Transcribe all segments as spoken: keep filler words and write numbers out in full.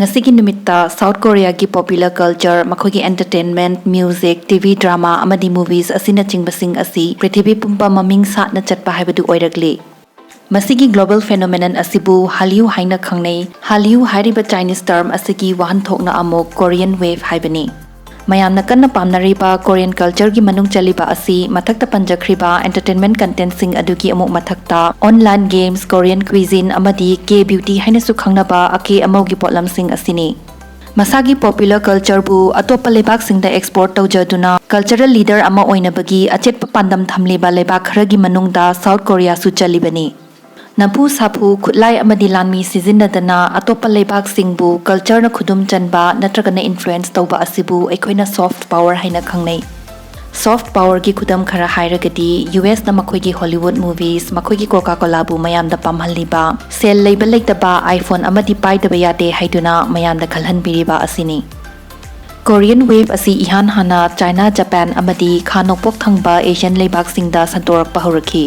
ꯉꯁꯤꯒꯤ ꯅꯨꯃꯤꯠꯇ South Koreaꯒꯤ popular culture, ꯃꯈꯣꯏꯒꯤ entertainment, music, T V drama ꯑꯃꯗꯤ movies ꯑꯁꯤꯅꯆꯤꯡꯕꯁꯤꯡ ꯑꯁꯤ ꯄ꯭ꯔꯤꯊꯤꯕꯤ ꯄꯨꯝꯕ ꯃꯃꯤꯡ ꯁꯥꯠꯅ ꯆꯠꯄ ꯍꯥꯏꯕꯗꯨ ꯑꯣꯏꯔꯛꯂꯤ꯫ ꯃꯁꯤꯒꯤ global phenomenon ꯑꯁꯤꯕꯨ Hallyu ꯍꯥꯏꯅ ꯈꯪꯅꯩ꯫ Hallyu ꯍꯥꯏꯔꯤꯕ Chinese term ꯑꯁꯤꯒꯤ ꯋꯥꯍꯟꯊꯣꯛꯅ ꯑꯃꯨꯛ Korean wave ꯍꯥꯏꯕꯅꯤ꯫ ꯃꯌꯥꯝꯅ ꯀꯟꯅ ꯄꯥꯝꯅꯔꯤꯕ Korean cultureꯒꯤ ꯃꯅꯨꯡ ꯆꯜꯂꯤꯕ ꯑꯁꯤ ꯃꯊꯛꯇ ꯄꯟꯖꯈ꯭ꯔꯤꯕ entertainment contentꯁꯤꯡ ꯑꯗꯨꯒꯤ ꯑꯃꯨꯛ ꯃꯊꯛꯇ online games, Korean cuisine ꯑꯃꯗꯤ K-beauty ꯍꯥꯏꯅꯁꯨ ꯈꯪꯅꯕ ꯑꯀꯦ ꯑꯃꯧꯒꯤ ꯄꯣꯠꯂꯝꯁꯤꯡ ꯑꯁꯤꯅꯤ꯫ ꯃꯁꯥꯒꯤ popular cultureꯕꯨ ꯑꯇꯣꯞꯄ ꯂꯩꯕꯥꯛꯁꯤꯡꯗ export ꯇꯧꯖꯗꯨꯅ cultural leader ꯑꯃ ꯑꯣꯏꯅꯕꯒꯤ ꯑꯆꯦꯠꯄ ꯄꯥꯟꯗꯝ ꯊꯝꯂꯤꯕ ꯂꯩꯕꯥꯛ ꯈꯔꯒꯤ ꯃꯅꯨꯡꯗ South Koreaꯁꯨ ꯆꯜꯂꯤꯕꯅꯤ꯫ ꯅꯝꯐꯨ ꯁꯥꯐꯨ, ꯈꯨꯠꯂꯥꯏ ꯑꯃꯗꯤ ꯂꯥꯟꯃꯤ ꯁꯤꯖꯤꯟꯅꯗꯅ ꯑꯇꯣꯞꯄ ꯂꯩꯕꯥꯛꯁꯤꯡꯕꯨ cultureꯅ ꯈꯨꯗꯨꯝ ꯆꯟꯕ ꯅꯠꯇ꯭ꯔꯒꯅ influence ꯇꯧꯕ ꯑꯁꯤꯕꯨ ꯑꯩꯈꯣꯏꯅ soft power ꯍꯥꯏꯅ ꯈꯪꯅꯩ꯫ Soft powerꯒꯤ ꯈꯨꯗꯝ ꯈꯔ ꯍꯥꯏꯔꯒꯗꯤ, USꯅ ꯃꯈꯣꯏꯒꯤ Hollywood movies, ꯃꯈꯣꯏꯒꯤ Coca-Colaꯕꯨ ꯃꯌꯥꯝꯗ ꯄꯥꯝꯍꯜꯂꯤꯕ, ꯁꯦꯜ ꯂꯩꯕ ꯂꯩꯇꯕ, iPhone ꯑꯃꯗꯤ ꯄꯥꯏꯗꯕ ꯌꯥꯗꯦ ꯍꯥꯏꯗꯨꯅ ꯃꯌꯥꯝꯗ ꯈꯜꯍꯟꯕꯤꯔꯤꯕ ꯑꯁꯤꯅꯤ꯫ Korean wave ꯑꯁꯤ ꯏꯍꯥꯟ ꯍꯥꯟꯅ China, Japan ꯑꯃꯗꯤ ꯈꯥ ꯅꯣꯡꯄꯣꯛ ꯊꯪꯕ Asian ꯂꯩꯕꯥꯛꯁꯤꯡꯗ ꯁꯟꯗꯣꯔꯛꯄ ꯍꯧꯔꯛꯈꯤ꯫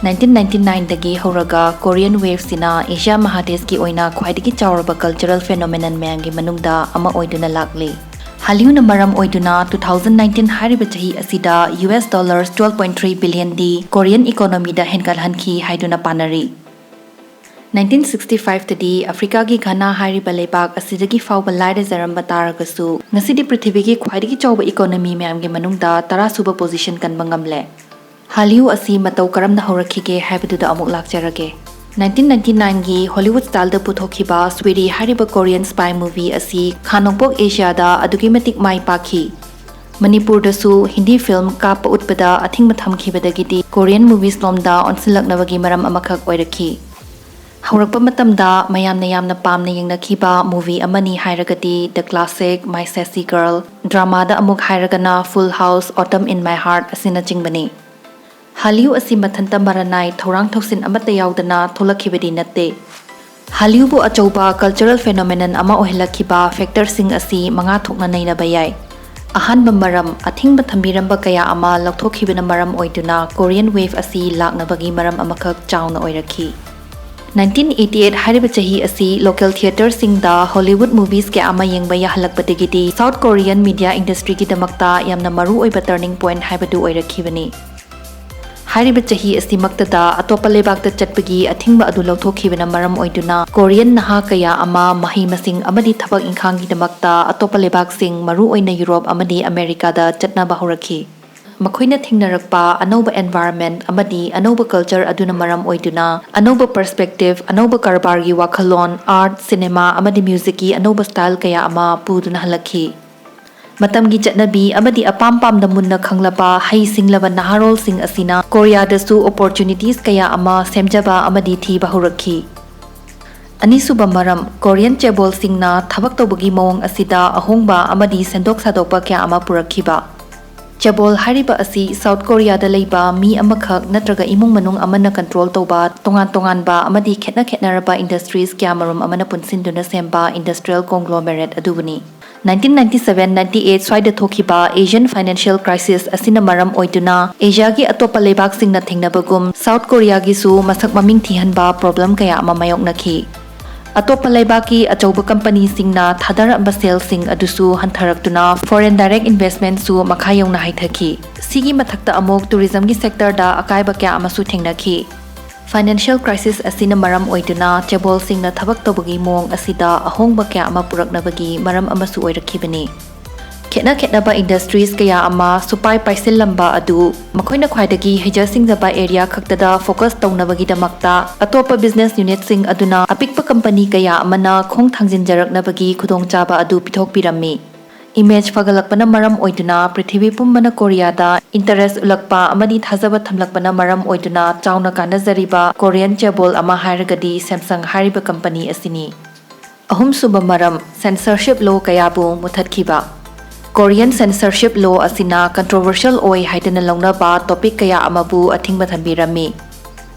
Nineteen ninety nineꯗꯒꯤ ꯍꯧꯔꯒ Korean waveꯁꯤꯅ Asia ꯃꯍꯥꯗꯦꯁꯀꯤ ꯑꯣꯏꯅ ꯈ꯭ꯋꯥꯏꯗꯒꯤ ꯆꯥꯎꯔꯕ cultural phenomenon ꯃꯌꯥꯝꯒꯤ ꯃꯅꯨꯡꯗ ꯑꯃ ꯑꯣꯏꯗꯨꯅ ꯂꯥꯛꯂꯤ꯫ Hallyu ꯅ ꯃꯔꯝ ꯑꯣꯏꯗꯨꯅ two thousand nineteen ꯍꯥꯏꯔꯤꯕ ꯆꯍꯤ ꯑꯁꯤꯗ US dollars twelve point three billionꯗꯤ Korean economyꯗ ꯍꯦꯟꯒꯠꯍꯟꯈꯤ ꯍꯥꯏꯗꯨꯅ ꯄꯥꯅꯔꯤ꯫ Nineteen sixty fiveꯇꯗꯤ Africaꯒꯤ Ghana ꯍꯥꯏꯔꯤꯕ ꯂꯩꯕꯥꯛ ꯑꯁꯤꯗꯒꯤ ꯐꯥꯎꯕ ꯂꯥꯏꯔꯖꯔꯝꯕ ꯇꯥꯔꯒꯁꯨ, ꯉꯁꯤꯗꯤ ꯄ꯭ꯔꯤꯊꯤꯕꯤꯒꯤ ꯈ꯭ꯋꯥꯏꯗꯒꯤ ꯆꯥꯎꯕ economy ꯃꯌꯥꯝꯒꯤ ꯃꯅꯨꯡꯗ ꯇꯔꯥꯁꯨꯕ position ꯀꯟꯕ ꯉꯝꯂꯦ꯫ Hallyu ꯑꯁꯤ ꯃꯇꯧ ꯀꯔꯝꯅ ꯍꯧꯔꯛꯈꯤꯒꯦ ꯍꯥꯏꯕꯗꯨꯗ ꯑꯃꯨꯛ ꯂꯥꯛꯆꯔꯒꯦ꯫ Nineteen ninety nineꯒꯤ Hollywood styleꯗ ꯄꯨꯊꯣꯛꯈꯤꯕ Sweetie ꯍꯥꯏꯔꯤꯕ Korean spy movie ꯑꯁꯤ ꯈꯥ ꯅꯣꯡꯄꯣꯛ Asiaꯗ ꯑꯗꯨꯛꯀꯤ ꯃꯇꯤꯛ ꯃꯥꯏ ꯄꯥꯛꯈꯤ꯫ ꯃꯅꯤꯄꯨꯔꯗꯁꯨ Hindi film ꯀꯥꯞꯄ ꯎꯠꯄꯗ ꯑꯊꯤꯡꯕ ꯊꯝꯈꯤꯕꯗꯒꯤꯗꯤ Korean movies ꯂꯣꯝꯗ ꯑꯣꯟꯁꯤꯜꯂꯛꯅꯕꯒꯤ ꯃꯔꯝ ꯑꯃꯈꯛ ꯑꯣꯏꯔꯛꯈꯤ꯫ ꯍꯧꯔꯛꯄ ꯃꯇꯝꯗ ꯃꯌꯥꯝꯅ ꯌꯥꯝꯅ ꯄꯥꯝꯅ ꯌꯦꯡꯅꯈꯤꯕ movie ꯑꯃꯅꯤ ꯍꯥꯏꯔꯒꯗꯤ The Classic, My Sassy Girl, dramaꯗ ꯑꯃꯨꯛ ꯍꯥꯏꯔꯒꯅ Full House, Autumn in My Heart ꯑꯁꯤꯅꯆꯤꯡꯕꯅꯤ꯫ Hallyu ꯑꯁꯤ ꯃꯊꯟꯇ ꯃꯔꯅꯥꯏ, ꯊꯧꯔꯥꯡ ꯊꯧꯁꯤꯟ ꯑꯃꯠꯇ ꯌꯥꯎꯗꯅ ꯊꯣꯛꯂꯛꯈꯤꯕꯗꯤ ꯅꯠꯇꯦ꯫ Hallyuꯕꯨ ꯑꯆꯧꯕ cultural phenomenon ꯑꯃ ꯑꯣꯏꯍꯜꯂꯛꯈꯤꯕ factorꯁꯤꯡ ꯑꯁꯤ ꯃꯉꯥ ꯊꯣꯛꯅ ꯅꯩꯅꯕ ꯌꯥꯏ꯫ ꯑꯍꯥꯟꯕ ꯃꯔꯝ, ꯑꯊꯤꯡꯕ ꯊꯝꯕꯤꯔꯝꯕ ꯀꯌꯥ ꯑꯃ ꯂꯧꯊꯣꯛꯈꯤꯕꯅ ꯃꯔꯝ ꯑꯣꯏꯗꯨꯅ Korean wave ꯑꯁꯤ ꯂꯥꯛꯅꯕꯒꯤ ꯃꯔꯝ ꯑꯃꯈꯛ ꯆꯥꯎꯅ ꯑꯣꯏꯔꯛꯈꯤ꯫ ꯅꯥꯏꯟꯇꯤꯟ ꯑꯩꯠꯇꯤ ꯑꯩꯠ ꯍꯥꯏꯔꯤꯕ ꯆꯍꯤ ꯑꯁꯤ local theatreꯁꯤꯡꯗ Hollywood movies ꯀꯌꯥ ꯑꯃ ꯌꯦꯡꯕ ꯌꯥꯍꯜꯂꯛꯄꯗꯒꯤꯗꯤ South Korean media industryꯒꯤꯗꯃꯛꯇ ꯌꯥꯝꯅ ꯃꯔꯨ ꯑꯣꯏꯕ turning point ꯍꯥꯏꯕꯗꯨ ꯑꯣꯏꯔꯛꯈꯤꯕꯅꯤ꯫ ꯍꯥꯏꯔꯤꯕ ꯆꯍꯤ ꯑꯁꯤꯃꯛꯇꯗ ꯑꯇꯣꯞꯄ ꯂꯩꯕꯥꯛꯇ ꯆꯠꯄꯒꯤ ꯑꯊꯤꯡꯕ ꯑꯗꯨ ꯂꯧꯊꯣꯛꯈꯤꯕꯅ ꯃꯔꯝ ꯑꯣꯏꯗꯨꯅ Korean ꯅꯍꯥ ꯀꯌꯥ ꯑꯃ ꯃꯍꯩ ꯃꯁꯤꯡ ꯑꯃꯗꯤ ꯊꯕꯛ ꯏꯪꯈꯥꯡꯒꯤꯗꯃꯛꯇ ꯑꯇꯣꯞꯄ ꯂꯩꯕꯥꯛꯁꯤꯡ, ꯃꯔꯨꯑꯣꯏꯅ ꯌꯨꯔꯣꯞ ꯑꯃꯗꯤ ꯑꯃꯦꯔꯤꯀꯥꯗ ꯆꯠꯅꯕ ꯍꯧꯔꯛꯈꯤ꯫ ꯃꯈꯣꯏꯅ ꯊꯦꯡꯅꯔꯛꯄ ꯑꯅꯧꯕ environment ꯑꯃꯗꯤ ꯑꯅꯧꯕ culture ꯑꯗꯨꯅ ꯃꯔꯝ ꯑꯣꯏꯗꯨꯅ ꯑꯅꯧꯕ perspective, ꯑꯅꯧꯕ ꯀꯔꯕꯥꯔꯒꯤ ꯋꯥꯈꯜꯂꯣꯟ, art, cinema ꯑꯃꯗꯤ musicꯀꯤ ꯑꯅꯧꯕ style ꯀꯌꯥ ꯑꯃ ꯄꯨꯗꯨꯅ ꯍꯜꯂꯛꯈꯤ꯫ ꯃꯇꯝꯒꯤ ꯆꯠꯅꯕꯤ ꯑꯃꯗꯤ ꯑꯄꯥꯝ ꯄꯥꯝꯗ ꯃꯨꯟꯅ ꯈꯪꯂꯕ ꯍꯩ ꯁꯤꯡꯂꯕ ꯅꯍꯥꯔꯣꯜꯁꯤꯡ ꯑꯁꯤꯅ ꯀꯣꯔꯤꯌꯥꯗꯁꯨ opportunities ꯀꯌꯥ ꯑꯃ ꯁꯦꯝꯖꯕ ꯑꯃꯗꯤ ꯊꯤꯕ ꯍꯧꯔꯛꯈꯤ꯫ ꯑꯅꯤꯁꯨꯕ ꯃꯔꯝ, Korean ꯆꯦꯕꯣꯜꯁꯤꯡꯅ ꯊꯕꯛ ꯇꯧꯕꯒꯤ ꯃꯑꯣꯡ ꯑꯁꯤꯗ ꯑꯍꯣꯡꯕ ꯑꯃꯗꯤ ꯁꯦꯝꯗꯣꯛ ꯁꯥꯗꯣꯛꯄ ꯀꯌꯥ ꯑꯃ ꯄꯨꯔꯛꯈꯤꯕ꯫ ꯆꯦꯕꯣꯜ ꯍꯥꯏꯔꯤꯕ ꯑꯁꯤ South Koreaꯗ ꯂꯩꯕ ꯃꯤ ꯑꯃꯈꯛ ꯅꯠꯇ꯭ꯔꯒ ꯏꯃꯨꯡ ꯃꯅꯨꯡ ꯑꯃꯅ control ꯇꯧꯕ ꯇꯣꯉꯥꯟ ꯇꯣꯉꯥꯟꯕ ꯑꯃꯗꯤ ꯈꯦꯠꯅ ꯈꯦꯠꯅꯔꯕ industries ꯀꯌꯥꯃꯔꯨꯝ ꯑꯃꯅ ꯄꯨꯟꯁꯤꯟꯗꯨꯅ ꯁꯦꯝꯕ industrial conglomerate ꯑꯗꯨꯕꯨꯅꯤ꯫ Nineteen ninety seven ninety eight ꯁ꯭ꯋꯥꯏꯗ ꯊꯣꯛꯈꯤꯕ Asian financial crisis ꯑꯁꯤꯅ ꯃꯔꯝ ꯑꯣꯏꯗꯨꯅ Asiaꯒꯤ ꯑꯇꯣꯞꯄ ꯂꯩꯕꯥꯛꯁꯤꯡꯅ ꯊꯦꯡꯅꯕꯒꯨꯝ South Koreaꯒꯤꯁꯨ ꯃꯁꯛ ꯃꯃꯤꯡ ꯊꯤꯍꯟꯕ problem ꯀꯌꯥ ꯑꯃ ꯃꯥꯌꯣꯛꯅꯈꯤ꯫ ꯑꯇꯣꯞꯄ ꯂꯩꯕꯥꯛꯀꯤ ꯑꯆꯧꯕ companyꯁꯤꯡꯅ ꯊꯥꯗꯔꯝꯕ ꯁꯦꯜꯁꯤꯡ ꯑꯗꯨꯁꯨ ꯍꯟꯊꯔꯛꯇꯨꯅ foreign direct investmentꯁꯨ ꯃꯈꯥ ꯌꯧꯅ ꯍꯩꯊꯈꯤ꯫ ꯁꯤꯒꯤ ꯃꯊꯛꯇ ꯑꯃꯨꯛ tourismꯒꯤ sectorꯗ ꯑꯀꯥꯏꯕ ꯀꯌꯥ ꯑꯃꯁꯨ ꯊꯦꯡꯅꯈꯤ꯫ Financial crisis ꯑꯁꯤꯅ ꯃꯔꯝ ꯑꯣꯏꯗꯨꯅ ꯆꯦꯕꯣꯜꯁꯤꯡꯅ ꯊꯕꯛ ꯇꯧꯕꯒꯤ ꯃꯑꯣꯡ ꯑꯁꯤꯗ ꯑꯍꯣꯡꯕ ꯀꯌꯥ ꯑꯃ ꯄꯨꯔꯛꯅꯕꯒꯤ ꯃꯔꯝ ꯑꯃꯁꯨ ꯑꯣꯏꯔꯛꯈꯤꯕꯅꯤ꯫ ꯈꯦꯠꯅ ꯈꯦꯠꯅꯕ industries ꯀꯌꯥ ꯑꯃ ꯁꯨꯄꯥꯏ ꯄꯥꯏꯁꯤꯜꯂꯝꯕ ꯑꯗꯨ ꯃꯈꯣꯏꯅ ꯈ꯭ꯋꯥꯏꯗꯒꯤ ꯍꯩꯖ ꯁꯤꯡꯖꯕ area ꯈꯛꯇꯗ focus ꯇꯧꯅꯕꯒꯤꯗꯃꯛꯇ ꯑꯇꯣꯞꯄ business unitꯁꯤꯡ ꯑꯗꯨꯅ ꯑꯄꯤꯛꯄ company ꯀꯌꯥ ꯑꯃꯅ ꯈꯣꯡ ꯊꯥꯡꯖꯤꯟꯖꯔꯛꯅꯕꯒꯤ ꯈꯨꯗꯣꯡꯆꯥꯕ ꯑꯗꯨ ꯄꯤꯊꯣꯛꯄꯤꯔꯝꯃꯤ꯫ Image ꯐꯒꯠꯂꯛꯄꯅ ꯃꯔꯝ ꯑꯣꯏꯗꯨꯅ ꯄ꯭ꯔꯤꯊꯤꯕꯤ ꯄꯨꯝꯕꯅ ꯀꯣꯔꯤꯌꯥꯗ interest ꯎꯠꯂꯛꯄ ꯑꯃꯗꯤ ꯊꯥꯖꯕ ꯊꯝꯂꯛꯄꯅ ꯃꯔꯝ ꯑꯣꯏꯗꯨꯅ ꯆꯥꯎꯅ ꯀꯥꯟꯅꯖꯔꯤꯕ Korean ꯆꯦꯕꯣꯜ ꯑꯃ ꯍꯥꯏꯔꯒꯗꯤ Samsung ꯍꯥꯏꯔꯤꯕ company ꯑꯁꯤꯅꯤ꯫ ꯑꯍꯨꯝꯁꯨꯕ ꯃꯔꯝ, censorship law ꯀꯌꯥꯕꯨ ꯃꯨꯊꯠꯈꯤꯕ꯫ Korean censorship law ꯑꯁꯤꯅ controversial ꯑꯣꯏ ꯍꯥꯏꯗꯨꯅ ꯂꯧꯅꯕ topic ꯀꯌꯥ ꯑꯃꯕꯨ ꯑꯊꯤꯡꯕ ꯊꯝꯕꯤꯔꯝꯃꯤ꯫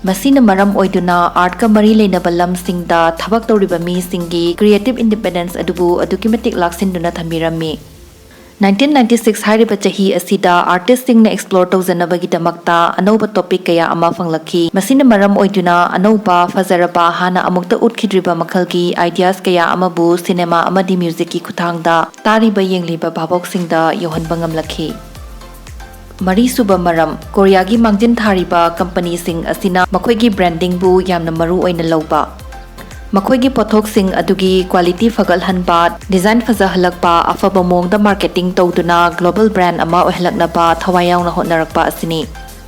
ꯃꯁꯤꯅ ꯃꯔꯝ ꯑꯣꯏꯗꯨꯅ artꯀ ꯃꯔꯤ ꯂꯩꯅꯕ ꯂꯝꯁꯤꯡꯗ ꯊꯕꯛ ꯇꯧꯔꯤꯕ ꯃꯤꯁꯤꯡꯒꯤ creative independence ꯑꯗꯨꯕꯨ ꯑꯗꯨꯛꯀꯤ ꯃꯇꯤꯛ ꯂꯥꯛꯁꯤꯟꯗꯨꯅ ꯊꯝꯕꯤꯔꯝꯃꯤ꯫ ꯅꯥꯏꯟꯇꯤꯟ ꯅꯥꯏꯟꯇꯤ ꯁꯤꯛꯁ ꯍꯥꯏꯔꯤꯕ ꯆꯍꯤ ꯑꯁꯤꯗ artistꯁꯤꯡꯅ explore ꯇꯧꯖꯅꯕꯒꯤꯗꯃꯛꯇ ꯑꯅꯧꯕ topic ꯀꯌꯥ ꯑꯃ ꯐꯪꯂꯛꯈꯤ꯫ ꯃꯁꯤꯅ ꯃꯔꯝ ꯑꯣꯏꯗꯨꯅ ꯑꯅꯧꯕ, ꯐꯖꯔꯕ, ꯍꯥꯟꯅ ꯑꯃꯨꯛꯇ ꯎꯠꯈꯤꯗ꯭ꯔꯤꯕ ꯃꯈꯜꯒꯤ ideas ꯀꯌꯥ ꯑꯃꯕꯨ cinema ꯑꯃꯗꯤ musicꯀꯤ ꯈꯨꯠꯊꯥꯡꯗ ꯇꯥꯔꯤꯕ ꯌꯦꯡꯂꯤꯕ ꯚꯥꯕꯣꯛꯁꯤꯡꯗ ꯌꯧꯍꯟꯕ ꯉꯝꯂꯛꯈꯤ꯫ ꯃꯔꯤꯁꯨꯕ ꯃꯔꯝ, ꯀꯣꯔꯤꯌꯥꯒꯤ ꯃꯥꯡꯖꯤꯟ ꯊꯥꯔꯤꯕ companyꯁꯤꯡ ꯑꯁꯤꯅ ꯃꯈꯣꯏꯒꯤ brandingꯕꯨ ꯌꯥꯝꯅ ꯃꯔꯨ ꯑꯣꯏꯅ ꯂꯧꯕ, ꯃꯈꯣꯏꯒꯤ ꯄꯣꯠꯊꯣꯛꯁꯤꯡ ꯑꯗꯨꯒꯤ quality ꯐꯒꯠꯍꯟꯕ, design ꯐꯖꯍꯜꯂꯛꯄ, ꯑꯐꯕ ꯃꯑꯣꯡꯗ marketing ꯇꯧꯗꯨꯅ global brand ꯑꯃ ꯑꯣꯏꯍꯜꯂꯛꯅꯕ ꯊꯋꯥꯏ ꯌꯥꯎꯅ ꯍꯣꯠꯅꯔꯛꯄ ꯑꯁꯤꯅꯤ꯫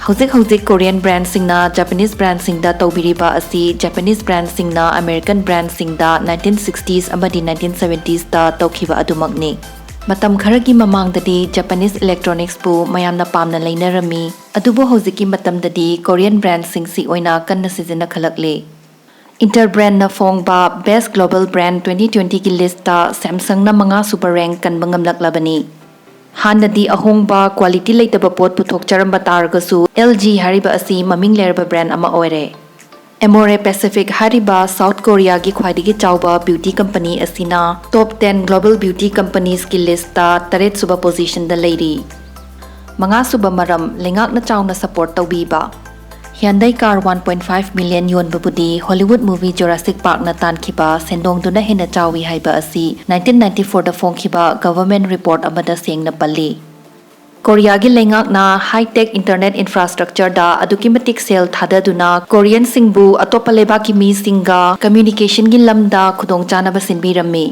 ꯍꯧꯖꯤꯛ ꯍꯧꯖꯤꯛ Korean brandꯁꯤꯡꯅ Japanese brandꯁꯤꯡꯗ ꯇꯧꯕꯤꯔꯤꯕ ꯑꯁꯤ Japanese brandꯁꯤꯡꯅ American brandꯁꯤꯡꯗ nineteen sixties ꯑꯃꯗꯤ nineteen seventiesꯇ ꯇꯧꯈꯤꯕ ꯑꯗꯨꯃꯛꯅꯤ꯫ ꯃꯇꯝ ꯈꯔꯒꯤ ꯃꯃꯥꯡꯗꯗꯤ Japanese electronicsꯄꯨ ꯃꯌꯥꯝꯅ ꯄꯥꯝꯅ ꯂꯩꯅꯔꯝꯃꯤ, ꯑꯗꯨꯕꯨ ꯍꯧꯖꯤꯛꯀꯤ ꯃꯇꯝꯗꯗꯤ Korean brandꯁꯤꯡꯁꯤ ꯑꯣꯏꯅ ꯀꯟꯅ ꯁꯤꯖꯤꯟꯅꯈꯠꯂꯛꯂꯤ꯫ Interbrandꯅ ꯐꯣꯡꯕ Best Global Brand twenty twentyꯒꯤ listꯇ Samsungꯅ ꯃꯉꯥꯁꯨꯕ rank ꯀꯟꯕ ꯉꯝꯂꯛꯂꯕꯅꯤ꯫ ꯍꯥꯟꯅꯗꯤ ꯑꯍꯣꯡꯕ, quality ꯂꯩꯇꯕ ꯄꯣꯠ ꯄꯨꯊꯣꯛꯆꯔꯝꯕ ꯇꯥꯔꯒꯁꯨ, LG ꯍꯥꯏꯔꯤꯕ ꯑꯁꯤ ꯃꯃꯤꯡ ꯂꯩꯔꯕ brand ꯑꯃ ꯑꯣꯏꯔꯦ꯫ Amore Pacific ꯍꯥꯏꯔꯤꯕ South Koreaꯒꯤ ꯈ꯭ꯋꯥꯏꯗꯒꯤ ꯆꯥꯎꯕ beauty company ꯑꯁꯤꯅ top ten global beauty companiesꯀꯤ listꯇ ꯇꯔꯦꯠꯁꯨꯕ positionꯗ ꯂꯩꯔꯤ꯫ ꯃꯉꯥꯁꯨꯕ ꯃꯔꯝ, ꯂꯩꯉꯥꯛꯅ ꯆꯥꯎꯅ support ꯇꯧꯕꯤꯕ꯫ Hyundai car one point five million ꯌꯣꯟꯕꯕꯨꯗꯤ Hollywood movie Jurassic Parkꯅ ꯇꯥꯟꯈꯤꯕ ꯁꯦꯟꯗꯣꯡꯗꯨꯅ ꯍꯦꯟꯅ ꯆꯥꯎꯏ ꯍꯥꯏꯕ ꯑꯁꯤ nineteen ninety fourꯗ ꯐꯣꯡꯈꯤꯕ government report ꯑꯃꯗ ꯁꯦꯡꯅ ꯄꯜꯂꯤ꯫ ꯀꯣꯔꯤꯌꯥꯒꯤ ꯂꯩꯉꯥꯛꯅ high-tech internet infrastructureꯗ ꯑꯗꯨꯛꯀꯤ ꯃꯇꯤꯛ ꯁꯦꯜ ꯊꯥꯗꯗꯨꯅ Koreanꯁꯤꯡꯕꯨ ꯑꯇꯣꯞꯄ ꯂꯩꯕꯥꯛꯀꯤ ꯃꯤꯁꯤꯡꯒ communicationꯒꯤ ꯂꯝꯗ ꯈꯨꯗꯣꯡꯆꯥꯅꯕ ꯁꯤꯟꯕꯤꯔꯝꯃꯤ꯫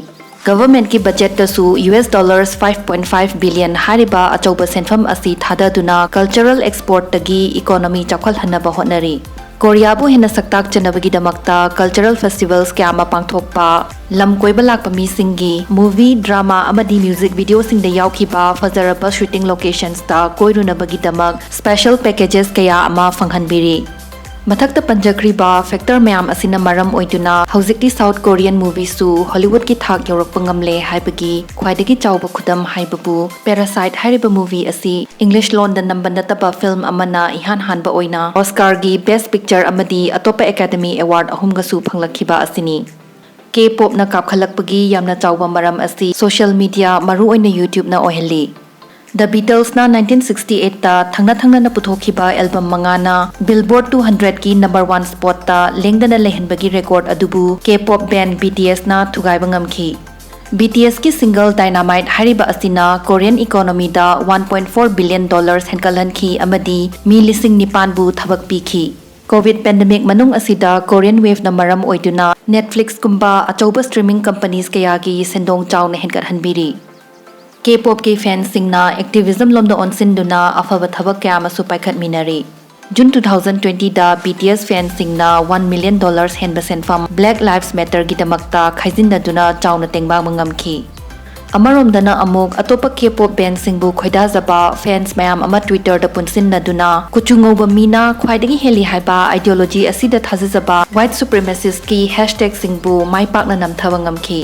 Governmentꯀꯤ budgetꯇꯁꯨ US dollars five point five billion ꯍꯥꯏꯔꯤꯕ ꯑꯆꯧꯕ ꯁꯦꯟꯐꯝ ꯑꯁꯤ ꯊꯥꯗꯗꯨꯅ cultural exportꯇꯒꯤ economy ꯆꯥꯎꯈꯠꯍꯟꯅꯕ ꯍꯣꯠꯅꯔꯤ꯫ ꯀꯣꯔꯤꯌꯥꯕꯨ ꯍꯦꯟꯅ ꯁꯛꯇꯥꯛꯆꯅꯕꯒꯤꯗꯃꯛꯇ cultural festivals ꯀꯌꯥ ꯑꯃ ꯄꯥꯡꯊꯣꯛꯄ, ꯂꯝ ꯀꯣꯏꯕ ꯂꯥꯛꯄ ꯃꯤꯁꯤꯡꯒꯤ movie, drama ꯑꯃꯗꯤ music videoꯁꯤꯡꯗ ꯌꯥꯎꯈꯤꯕ ꯐꯖꯔꯕ shooting locationsꯇ ꯀꯣꯏꯔꯨꯅꯕꯒꯤꯗꯃꯛ special packages ꯀꯌꯥ ꯑꯃ ꯐꯪꯍꯟꯕꯤꯔꯤ꯫ ꯃꯊꯛꯇ ꯄꯟꯖꯈ꯭ꯔꯤꯕ factor ꯃꯌꯥꯝ ꯑꯁꯤꯅ ꯃꯔꯝ ꯑꯣꯏꯗꯨꯅ ꯍꯧꯖꯤꯛꯇꯤ South Korean movieꯁꯨ Hollywoodꯀꯤ ꯊꯥꯛ ꯌꯧꯔꯛꯄ ꯉꯝꯂꯦ ꯍꯥꯏꯕꯒꯤ ꯈ꯭ꯋꯥꯏꯗꯒꯤ ꯆꯥꯎꯕ ꯈꯨꯗꯝ ꯍꯥꯏꯕꯕꯨ Parasite ꯍꯥꯏꯔꯤꯕ movie ꯑꯁꯤ English ꯂꯣꯟꯗ ꯅꯝꯕ ꯅꯠꯇꯕ film ꯑꯃꯅ ꯏꯍꯥꯟ ꯍꯥꯟꯕ ꯑꯣꯏꯅ Oscarꯒꯤ Best Picture ꯑꯃꯗꯤ ꯑꯇꯣꯞꯄ Academy Award ꯑꯍꯨꯝꯒꯁꯨ ꯐꯪꯂꯛꯈꯤꯕ ꯑꯁꯤꯅꯤ꯫ K-popꯅ ꯀꯥꯞꯈꯠꯂꯛꯄꯒꯤ ꯌꯥꯝꯅ ꯆꯥꯎꯕ ꯃꯔꯝ ꯑꯁꯤ social media, ꯃꯔꯨꯑꯣꯏꯅ YouTubeꯅ ꯑꯣꯏꯍꯜꯂꯤ꯫ The Beatlesꯅ nineteen sixty eightꯇ ꯊꯪꯅ ꯊꯪꯅꯅ ꯄꯨꯊꯣꯛꯈꯤꯕ album ꯃꯉꯥꯅ Billboard two hundredꯀꯤ number one spotꯇ ꯂꯦꯡꯗꯅ ꯂꯩꯍꯟꯕꯒꯤ record ꯑꯗꯨꯕꯨ K-pop band BTSꯅ ꯊꯨꯒꯥꯏꯕ ꯉꯝꯈꯤ꯫ BTSꯀꯤ single Dynamite ꯍꯥꯏꯔꯤꯕ ꯑꯁꯤꯅ Korean economyꯗ one point four billion dollars ꯍꯦꯟꯒꯠꯍꯟꯈꯤ ꯑꯃꯗꯤ ꯃꯤ ꯂꯤꯁꯤꯡ ꯅꯤꯄꯥꯟꯕꯨ ꯊꯕꯛ ꯄꯤꯈꯤ꯫ COVID pandemic ꯃꯅꯨꯡ ꯑꯁꯤꯗ Korean waveꯅ ꯃꯔꯝ ꯑꯣꯏꯗꯨꯅ Netflixꯀꯨꯝꯕ ꯑꯆꯧꯕ streaming companies ꯀꯌꯥꯒꯤ ꯁꯦꯟꯗꯣꯡ ꯆꯥꯎꯅ ꯍꯦꯟꯒꯠꯍꯟꯕꯤꯔꯤ꯫ K-popꯀꯤ fansꯁꯤꯡꯅ activism ꯂꯣꯝꯗ ꯑꯣꯟꯁꯤꯟꯗꯨꯅ ꯑꯐꯕ ꯊꯕꯛ ꯀꯌꯥ ꯑꯃꯁꯨ ꯄꯥꯏꯈꯠꯃꯤꯟꯅꯔꯤ꯫ June two thousand twentyꯗ BTS fansꯁꯤꯡꯅ one million dollars ꯍꯦꯟꯕ ꯁꯦꯟꯐꯝ Black Lives Matterꯒꯤꯗꯃꯛꯇ ꯈꯥꯏꯖꯤꯟꯅꯗꯨꯅ ꯆꯥꯎꯅ ꯇꯦꯡꯕꯥꯡꯕ ꯉꯝꯈꯤ꯫ ꯑꯃꯔꯣꯝꯗꯅ ꯑꯃꯨꯛ ꯑꯇꯣꯞꯄ K-pop bandꯁꯤꯡꯕꯨ ꯈꯣꯏꯗꯥꯖꯕ fans ꯃꯌꯥꯝ ꯑꯃ Twitterꯗ ꯄꯨꯟꯁꯤꯟꯅꯗꯨꯅ ꯀꯨꯆꯨ ꯉꯧꯕ ꯃꯤꯅ ꯈ꯭ꯋꯥꯏꯗꯒꯤ ꯍꯦꯜꯂꯤ ꯍꯥꯏꯕ ideology ꯑꯁꯤꯗ ꯊꯥꯖꯖꯕ white supremacistꯀꯤ hashtagꯁꯤꯡꯕꯨ ꯃꯥꯏ ꯄꯥꯛꯅ ꯅꯝꯊꯕ ꯉꯝꯈꯤ꯫